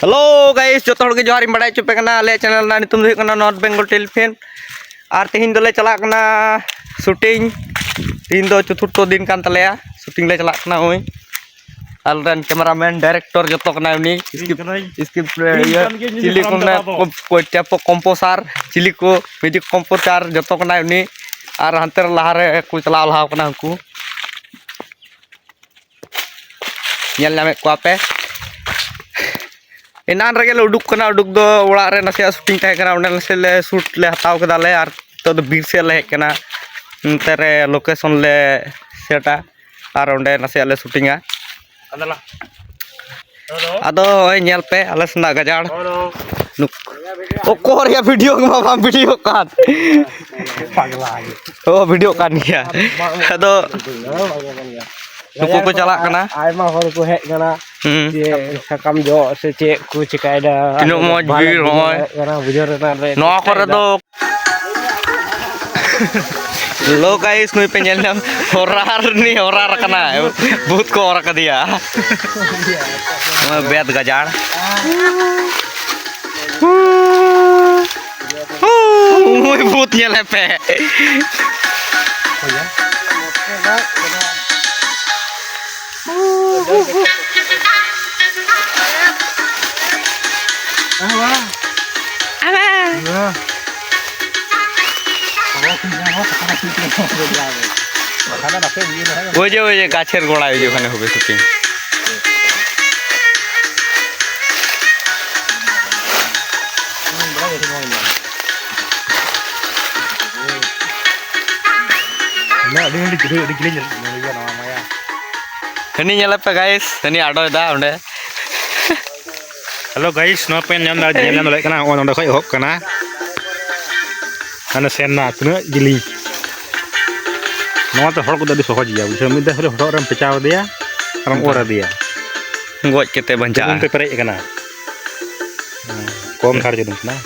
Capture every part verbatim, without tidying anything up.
Hello guys, ᱡᱚᱛᱚ ᱦᱚᱲ ᱜᱮ ᱡᱚᱦᱟᱨ ᱤᱧ ᱵᱟᱲᱟᱭ ᱦᱚᱪᱚ ᱯᱮ ᱠᱟᱱᱟ᱾ ᱟᱞᱮᱭᱟᱜ ᱪᱮᱱᱮᱞ ᱨᱮᱱᱟᱜ ᱧᱩᱛᱩᱢ ᱫᱚ ᱦᱩᱭᱩᱜ ᱠᱟᱱᱟ ᱱᱚᱨᱛᱷ ᱵᱮᱝᱜᱚᱞ ᱴᱮᱞᱤᱯᱷᱤᱞᱢ᱾ ᱟᱨ ᱛᱮᱦᱮᱧ ᱫᱚᱞᱮ ᱪᱟᱞᱟᱜ ᱠᱟᱱᱟ ᱥᱩᱴᱤᱝ᱾ ᱛᱮᱦᱮᱧ ᱫᱚ ᱪᱚᱛᱩᱨᱛᱷᱚ ᱫᱤᱱ ᱠᱟᱱ ᱛᱟᱞᱮᱭᱟ, ᱥᱩᱴᱤᱝ ᱞᱮ ᱪᱟᱞᱟᱜ ᱠᱟᱱᱟ᱾ ᱳᱭ ᱟᱞᱮᱨᱮᱱ ᱠᱮᱢᱮᱨᱟᱢᱮᱱ, ᱰᱟᱭᱨᱮᱠᱴᱚᱨ ᱡᱚᱛᱚ ᱠᱟᱱᱟᱭ ᱩᱱᱤ᱾ ᱤᱧ ᱥᱠᱨᱤᱯᱴ, ᱠᱟᱹᱱᱟᱹᱧ᱾ ᱥᱠᱨᱤᱯᱴ ᱤᱧ ᱤᱭᱟᱹ ᱠᱟᱱ ᱜᱤᱭᱟᱹᱧ, ᱪᱤᱞᱤ ᱠᱚ ᱦᱟᱲᱟᱢ ᱢᱮᱱᱟ, ᱪᱟᱵᱟ ᱫᱚ᱾ ᱠᱚ-, ᱠᱚ-, ᱪᱟᱯᱚ ᱠᱚᱢᱯᱳᱥᱟᱨ, ᱪᱤᱞᱤ ᱠᱚ ᱢᱤᱣᱡᱤᱠ ᱠᱚᱢᱯᱳᱥᱟᱨ ᱡᱚᱛᱚ ᱠᱟᱱᱟᱭ ᱩᱱᱤ᱾ ᱟᱨ ᱦᱟᱱᱛᱮ ᱨᱮ ᱞᱟᱦᱟ ᱨᱮ ᱠᱚ ᱪᱟᱞᱟᱣ ᱞᱟᱦᱟ ᱠᱟᱱᱟ ᱩᱱᱠᱩ᱾ ᱧᱮᱞ ᱧᱟᱢᱮᱫ ᱠᱚᱣᱟ ᱯᱮ᱾ ᱮᱱᱟᱱ ᱨᱮᱜᱮ ᱞᱮ ᱩᱰᱩᱠ ᱠᱟᱱᱟ, ᱩᱰᱩᱠ ᱫᱚ ᱚᱲᱟᱜ ᱨᱮ ᱱᱟᱥᱮᱭᱟᱜ ᱥᱩᱴᱤᱝ ᱛᱟᱦᱮᱸ ᱠᱟᱱᱟ, ᱚᱸᱰᱮ ᱱᱟᱥᱮ ᱞᱮ ᱥᱩᱴ ᱞᱮ ᱦᱟᱛᱟᱣ ᱠᱮᱫᱟ ᱞᱮ, ᱟᱨ ᱱᱤᱛᱚᱜ ᱫᱚ ᱵᱤᱨ ᱥᱮᱫ ᱞᱮ ᱦᱮᱡ ᱠᱟᱱᱟ, ᱚᱱᱛᱮ ᱨᱮ ᱞᱳᱠᱮᱥᱚᱱ ᱞᱮ ᱥᱮᱴᱟ, ᱟᱨ ᱚᱸᱰᱮ ᱱᱟᱥᱮᱭᱟᱜ ᱞᱮ ᱥᱩᱴᱤᱝᱟ᱾ ᱟᱫᱚ ᱱᱚᱜᱼᱚᱭ ᱧᱮᱞ ᱯᱮ ᱟᱞᱮ ᱥᱮᱱᱟᱜ ᱜᱟᱡᱟᱲ᱾ ᱱᱩᱠ-, ᱚᱠᱚᱨ ᱭᱟ ᱵᱷᱤᱰᱤᱭᱳ ᱠᱚᱢᱟ ᱵᱟᱢ ᱵᱷᱤᱰᱤᱭᱳ ᱠᱟᱱ᱾ ᱯᱟᱜᱽᱞᱟ ᱜᱮ᱾ ᱚ, ᱵᱷᱤᱰᱤᱭᱳ ᱠᱟᱱ ᱜᱮᱭᱟ᱾ ᱟᱫᱚ ᱱᱩᱠᱩ ᱠᱚ ᱪᱟᱞᱟᱜ ᱠᱟᱱᱟ᱾ ᱟᱭᱢᱟ ᱦᱚᱲ ᱠᱚ ᱦᱮᱡ ᱠᱟᱱᱟ᱾ ᱦᱩᱸ᱾ ᱡᱮ ᱥᱟᱠᱟᱢ ᱡᱚᱜ ᱥᱮ ᱪᱮᱫ ᱠᱚ ᱪᱮᱠᱟᱭᱮᱫᱟ᱾ ᱛᱤᱱᱟᱹᱜ ᱢᱚᱡᱽ ᱵᱷᱤᱲ, ᱦᱚᱸᱜᱼᱚᱭ᱾ ᱵᱩᱡᱷᱟᱹᱣ ᱨᱮᱱᱟᱜ ᱞᱮ ᱱᱚᱣᱟ ᱠᱚᱨᱮ ᱪᱮᱥᱴᱟᱭᱮᱫᱟ᱾ ᱫᱚ ᱞᱳ ᱜᱟᱭᱤᱥ, ᱱᱩᱭ ᱯᱮ ᱧᱮᱞ ᱧᱟᱢ, ᱦᱚᱨᱟᱨ ᱨᱤᱱᱤᱡ ᱦᱚᱨᱟᱨ ᱠᱟᱱᱟᱭ, ᱵᱷᱩᱛ ᱠᱚ ᱚᱨ ᱠᱟᱫᱮᱭᱟ᱾ ᱱᱚᱜᱼᱚᱭ ᱵᱮᱫ ᱜᱟᱡᱟᱲ᱾ ᱩᱭ ᱵᱷᱩᱛ ᱧᱮᱞᱮ ᱯᱮ᱾ ওই যে, ওই যে গাছের গোড়ায়, ওই যে ওখানে হবে শুটিং। ᱟᱹᱰᱤ, ᱟᱹᱰᱤ, ᱟᱹᱰᱤ, ᱟᱹᱰᱤ ᱡᱤᱞᱤᱧ ᱧᱮᱞᱚᱜ ᱠᱟᱱᱟ ᱱᱚᱣᱟ ᱢᱟᱭᱟ᱾ ᱦᱟᱹᱱᱤ ᱧᱮᱞᱮ ᱯᱮ guys, ᱦᱟᱹᱱᱤ ᱟᱰᱚᱭ ᱫᱟ ᱚᱸᱰᱮ᱾ Hello guys, ᱱᱚᱣᱟ ᱯᱮ ᱧᱮᱞ ᱫᱟᱲᱮ-, ᱧᱮᱞ ᱧᱟᱢ ᱫᱟᱲᱮᱭᱟᱜ ᱠᱟᱱᱟ, ᱱᱚᱜᱼᱚᱭ ᱱᱚᱸᱰᱮ ᱠᱷᱚᱡ ᱮᱦᱚᱵ ᱠᱟᱱᱟ᱾ ᱦᱟᱱᱮ ᱥᱮᱱ ᱱᱟ ᱛᱤᱱᱟᱹᱜ ᱡᱤᱞᱤᱧ᱾ ᱱᱚᱣᱟ ᱛᱮ ᱦᱚᱲ ᱠᱚᱫᱚ ᱟᱹᱰᱤ ᱥᱚᱦᱚᱡᱽ ᱜᱮᱭᱟ, ᱵᱩᱡᱷᱟᱹᱣ᱾ ᱢᱤᱫ ᱫᱷᱟᱣ ᱠᱷᱟᱹᱞᱤ ᱦᱚᱴᱚᱜ ᱨᱮᱢ ᱯᱮᱸᱪᱟᱣ ᱟᱫᱮᱭᱟ ᱟᱨᱮᱢ ᱚᱨ ᱟᱫᱮᱭᱟ᱾ ᱜᱚᱡ ᱠᱟᱛᱮ ᱵᱟᱧᱪᱟᱜᱼᱟ᱾ ᱡᱟᱹᱱᱩᱢ ᱛᱮ ᱯᱮᱨᱮᱡ ᱟᱠᱟᱱᱟ᱾ ᱦᱮᱸ, ᱠᱚᱢ ᱫᱷᱟᱨ ᱡᱟᱹᱱᱩᱢ ᱠᱟᱱᱟ᱾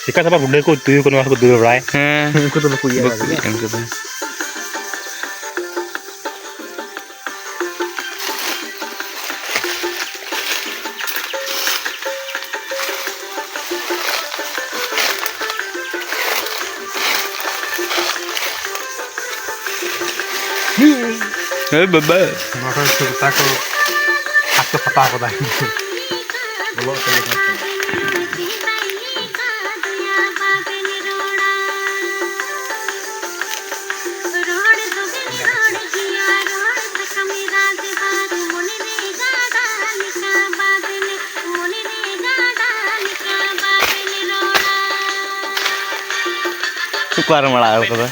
ᱪᱤᱠᱟ ᱥᱟᱯᱷᱟ ᱜᱩᱰᱟᱹ ᱠᱚ ᱛᱩᱭᱩ ᱠᱚ ᱱᱚᱣᱟ ᱠᱚ ᱫᱟᱹᱲ ᱵᱟᱲᱟᱭ᱾ ᱦᱮᱸ᱾ ᱩᱱᱠᱩ ᱫᱚ ᱵᱟᱠᱚ ᱤᱭᱟᱹ ᱵᱟᱠᱚ ᱫᱟᱲᱮᱭᱟᱜᱼᱟ᱾ ᱤᱭᱟᱹ ᱠᱚᱫᱚ᱾ ᱦᱮᱸ ᱵᱟᱵᱟ᱾ ᱱᱚᱰᱮ ᱥᱩᱨᱛᱟ ᱠᱚ ᱦᱟᱛ ᱠᱚ ᱯᱷᱟᱴᱟᱣ ᱠᱟᱫᱟ᱾ ᱵᱚᱞᱚᱜ ᱛᱮ ᱞᱮᱠᱟ ᱛᱮ᱾ ᱚᱠᱟᱨᱮᱢ ᱟᱲᱟᱜ ᱠᱟᱫᱟ?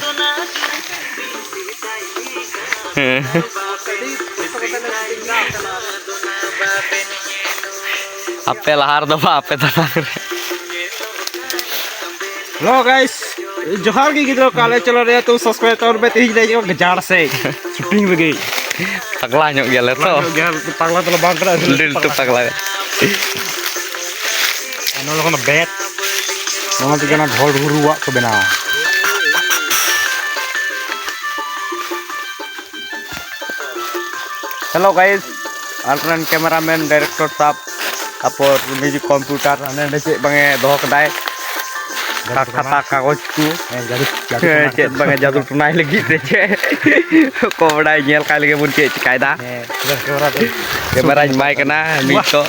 ᱦᱮᱸ᱾ ᱟᱯᱮ ᱞᱟᱦᱟ ᱨᱮᱫᱚ ᱵᱟ, ᱟᱯᱮ ᱛᱟᱞᱟ ᱨᱮ᱾ Hello guys, ᱡᱚᱦᱟᱨ ᱜᱮ ᱜᱤᱫᱽᱨᱟᱹ ᱠᱚ, ᱟᱞᱮ channel ᱨᱮ ᱛᱚ subscribe ᱛᱟᱵᱚᱱ ᱯᱮ᱾ ᱛᱮᱦᱮᱧ ᱞᱮ ᱦᱤᱡᱩᱜ ᱠᱟᱱᱟ ᱜᱟᱡᱟᱲ ᱥᱮᱫ shooting ᱞᱟᱹᱜᱤᱫ᱾ ᱯᱟᱜᱽᱞᱟ ᱧᱚᱜ ᱜᱮᱭᱟᱞᱮ ᱛᱚ᱾ ᱯᱟᱜᱽᱞᱟ ᱧᱚᱜ ᱜᱮᱭᱟ, ᱯᱟᱜᱽᱞᱟ ᱫᱚᱞᱮ ᱵᱟᱝ ᱠᱟᱱᱟ, ᱟᱹᱰᱤ ᱞᱟᱹᱴᱩ ᱞᱟᱹᱴᱩ ᱯᱟᱜᱽᱞᱟ᱾ ᱯᱟᱜᱽᱞᱟ᱾ ᱟᱨ ᱱᱚᱰᱮ ᱠᱷᱚᱱ ᱵᱮᱴ, ᱱᱚᱣᱟ ᱛᱮᱜᱮ ᱚᱱᱟ ᱰᱷᱚᱞ ᱨᱩᱨᱩᱣᱟᱜ ᱠᱚ ᱵᱮᱱᱟᱣᱟ᱾ Hello guys, ᱟᱞᱮᱨᱮᱱ cameraman, director ᱥᱟᱵ, ᱛᱟᱯᱚᱨ ᱩᱱᱤ ᱡᱮ computer ᱦᱟᱸᱰᱮ ᱱᱟᱰᱮ ᱪᱮᱫ ᱵᱟᱝᱮ ᱫᱚᱦᱚ ᱠᱟᱫᱟᱭ, ᱠᱷᱟ-, ᱠᱷᱟᱛᱟ ᱠᱟᱜᱚᱡᱽ ᱠᱚ᱾ ᱦᱮᱸ, ᱡᱟᱹᱫᱩ, ᱡᱟᱹᱫᱩ ᱦᱮᱸ, ᱴᱚᱱᱟ ᱪᱮᱫ ᱠᱟᱜᱚᱡᱽ ᱵᱟᱝᱮ ᱠᱚ᱾ ᱡᱟᱹᱫᱩ ᱴᱚᱱᱟᱭ ᱞᱟᱹᱜᱤᱫ ᱥᱮ ᱪᱮᱫ? ᱠᱚ ᱵᱟᱰᱟᱭ, ᱧᱮᱞ ᱠᱟᱭ ᱞᱮᱜᱮ ᱵᱚᱱ ᱪᱮᱫ ᱪᱤᱠᱟᱭᱫᱟ᱾ ᱦᱮᱸ, ᱯᱩᱨᱟᱹ camera ᱫᱚ cameraᱧ ᱮᱢᱟᱭ ᱠᱟᱱᱟ, ᱱᱤᱛ ᱫᱚ